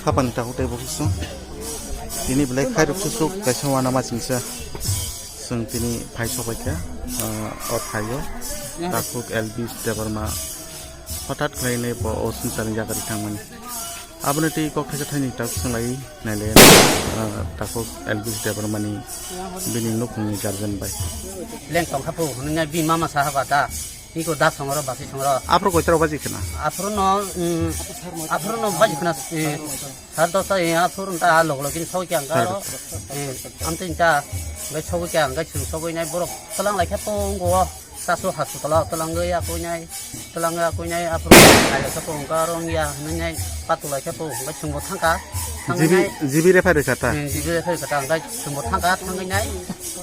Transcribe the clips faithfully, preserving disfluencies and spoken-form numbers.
Khapang takhuk tei bukhuk song. Tini belai khairok susuk kaisa uanama singsa. Chwng tini phai sobaikha, ah, o thaio. Takhuk Elvis Debbarma hothat khlainai bo o swngcharni yakarwi thangmani. Aboni tei kok thaisa thaini takhuk swnglai naile, ah, takhuk Elvis Debbarmani bini nukhungni guardian bai. Leng tongkha phu hwnwi nai bini mama saha ba ta. Iko da songro basi songro. Aphuru koitaro baji khna? Aphuru no, mm, aphuru no baji khna, eh, sar dosta, eh, aphuru ta log log in sogwi kya ang karo. Eh, amte ta, ngai sogwi kya ang, ngai sung sogwi nai borok tlang lai khe pung go. Sasu hospital o tlang ya koi nai, tlang ya koi nai, aphuru lai khe pung karo ya, nai nai patu lai khe pung, ngai sung bo thangka. Jibi, jibi refer kata? Eh, jibi refer kata, ngai sung bo thangka, thangwi nai.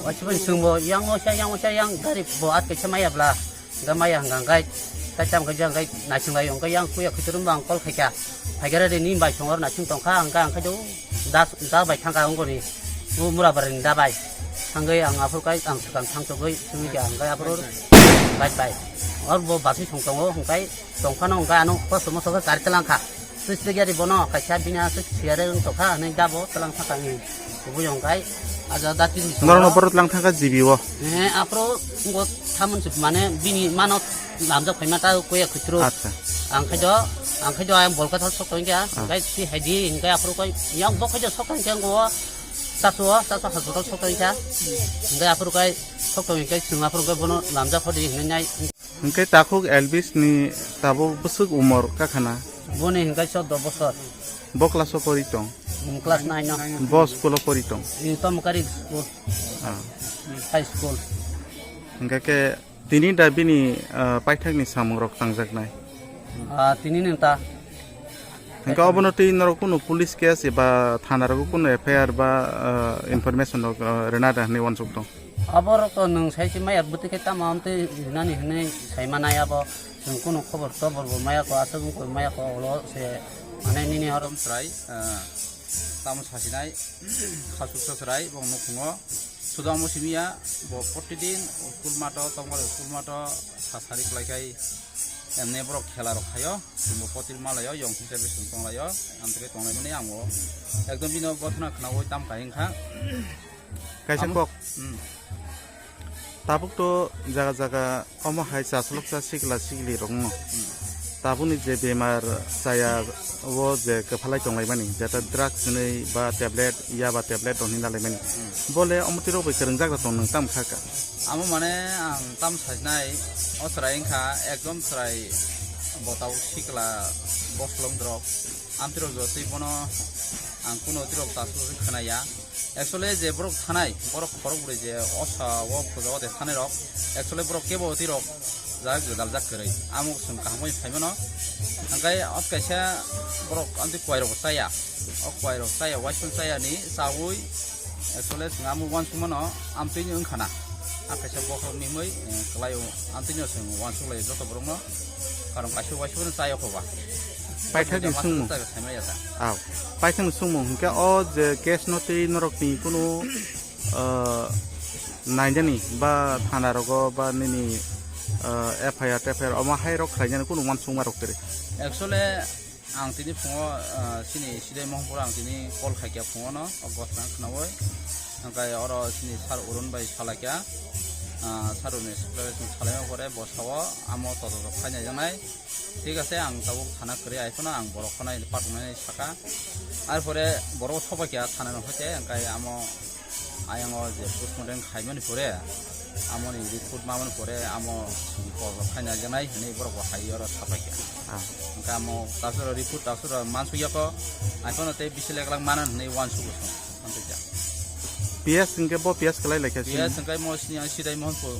Wachibun sung bo, yang osa, yang osa, yang gari bo at khe maya bla. Hingke maya hingka hingke, tai tamo khe jang khe naising lai, hingke yang kuya khuituru bang call khaikha. Phaikhe re ni bai songor naising tongkha, hingke ang khe do das, da bai thangkha ongkoni, o mura barani da bai. Thangwi ang aphuru kai ang swkang thang togwi simi khe ang kai aphuru bai bai. Or bo basi song tongo, hingke tongphano hingke ano kosto mosto khe kari talangkha. Swi swi gari bono kaisa bini aswk siyare wng tongkha hwnwi dabo twlang sakha ni kubui hwnkhai aja dati ni Norok no songo. Borok twlang thangkha G B o. Eh, aphuru ngo thamon suk mane bini mano lamjak phaima ta kuya khutru. Acha. Ang khai do, ang khai do ayang bolka thal sok tongkha. Ah. Hwnkhai si haidi hwnkhai aphuru kai yang bo khai do sok tongkha ngo. Sasu, sasu hospital sok tongkha. Hwnkhai aphuru kai sok tongkha chwng aphuru kai bono lamjak phodi hwnwi nai. Hingke takhuk Elvis ni tabuk bwswk umor kakhana? Boni hingke chordo bosor. Bo class o pori tong? Mm, class nine o. Bo school o pori tong? Tomkari school. Ah. High school. Hingke ke tini da bini, ah, paithak ni samung rok tangjaknai? Ah, tini nung ta. Hingke obono twi norok kunu police case eba thana rogo kunu F I R ba, ah, information rok, ah, rwna da hinwi uansuk tong? Aborok to nwng sai se maya bwtwi khe tamo amtwi rinani hinwi sai manai abo. Chwng kunu khobor tobor bo maya kho, aswk wng koi maya kho, ulo se manai nini oro. Chwrai, ah, tamo sasinai, khasuksa chwrai, bo nukhungo. Sudo amo simiya, bo protidin school mato, tongmani school mato, sasari khlai khai, emne borok khela rok khaio, bo potil malaio, yong thingsa bising tonglaio, amtwi tonglaimani ang bo ekdom bino gothana khnaui tam khai wngkha. Kaisa kok. Hmm. Tabuk to jaga jaga omo hai chaslok cha sikla sikli rok no. Hmm. Tabukni je bemar chaya o je kwphalai tonglaimani, jeta drugs hinwi ba tablet, yaba tablet rok hinwi nalaimani. Hmm. Bole omo twi rok bai kwrwngjak rok tong nwng tam kha ka? Amo mane ang tam sajnai, o chwrai wngkha ekdom chwrai botau sikla boslong drok. Amtwi rok jotwi bono ang kuno twi rok tasuk khwnaya. Actually je borok thanai, borok khorok bwrwi je osa o puja o de thanai rok, actually borok kebo twi rok ja gwdal jak kwrwi. Amo chwng kaham bai phai mano. Hingkai o kaisa borok amtwi kwai rok chaya. O kwai rok chaya, waisung chaya ni chaui actually chwng amo uansuk mano, amtwi ni wngkha na. A kaisa bokhorok ni hwnwi, eh, kwlai o, amtwi no chwng uansuk lai joto borok no. Karon kaisa waisung no chaya kho ba. Paithak ni sungmung. Aw. Paithak ni sungmung hingke o je case no twi norok ni kunu, ah, nainani ba thana rogo ba nini, ah, F I R, T F I R omo hai rok khlainani kunu uansukma rok kwrwi. Actually, ang tini phungo, ah, chini Sidai Mohanpur ang tini call khaikha phungo no, o gotna khnaui. Hingke oro chini sir Arun bai salaikha, ah, sir Arun ni salaima pore bo sao amo toto to khaina jaknai. Thik ase, ang tabuk thana kwrwi, ai phano ang borok phano patungnai saka. Ar pore borok sobaikha thana no hoite, hingke amo ayang o je postmortem khaimani pore, amoni report mamani pore, amo borok khaina jaknai hinwi borok bo hai oro sabaikha. Ah. Hingke amo tasura report tasura mansuk yako, ai phano tei bisi lek lak mana hinwi uansuk song, amtwi ja. P S hingke bo P S kwlai laikha sini. P S hingke mo sini ang Sidai Mohanpur.